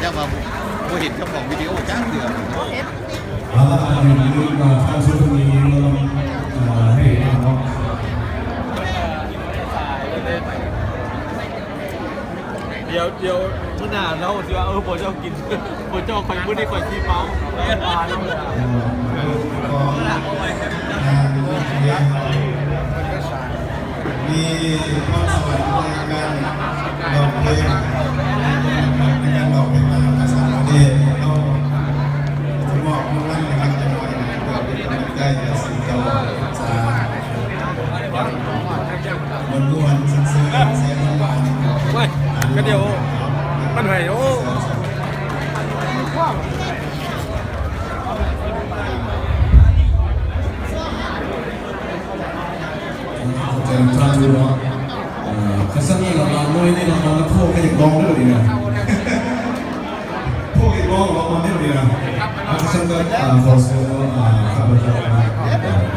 ແຕ່ວ່າບໍ່ເຫັນເຈົ້າຂອງວິດີໂອຈັກເທື່ອ. ເອົາລະ ອັນນີ້ ເອີ ທ່ານສຸດນີ້ ເອີ ໃຫ້ເນາະ ດຽວ ດຽວມື້ໜ້າເຮົາຊິວ່າ ເອີ ພວກເຈົ້າກິນ ພວກເຈົ້າ ຂ້ອຍ ມື້ນີ້ຂ້ອຍຊິເມົາ ເອີ ຂອງທາງ ມີພອນສະຫວັນໃນການຮ້ອງເພງ ໃນການຮ້ອງເພງມະຫາກະສັດ ເຮົາຈະມອບລາງວັນໃຫ້ກັບເຈົ້າໜ້ອຍ ເພື່ອເປັນກຳລັງໃຈໃຫ້ສູ່ເຈົ້າສາມ່ວນໆ ຊື່ນໆ ສຽງຫວານໆ ໂອ້ຍ ກະດຽວ ມັນໃຫ້ ໂອ້ ຂອບໃຈນຳທ່ານຢູ່ເນາະ. ເອີ ຄັນຊັ້ນລະບາດໜ້ອຍນີ້ລະບາດ ພວກກໍຢາກລອງເດີບາດນີ້ນະ ພວກຢາກລອງລະບາດນີ້ບາດນີ້ນະ. ຄັນຊັ້ນກໍ ເອີ ຂໍເຊີນເນາະ ເອີ ຂ້າພະເຈົ້ານະ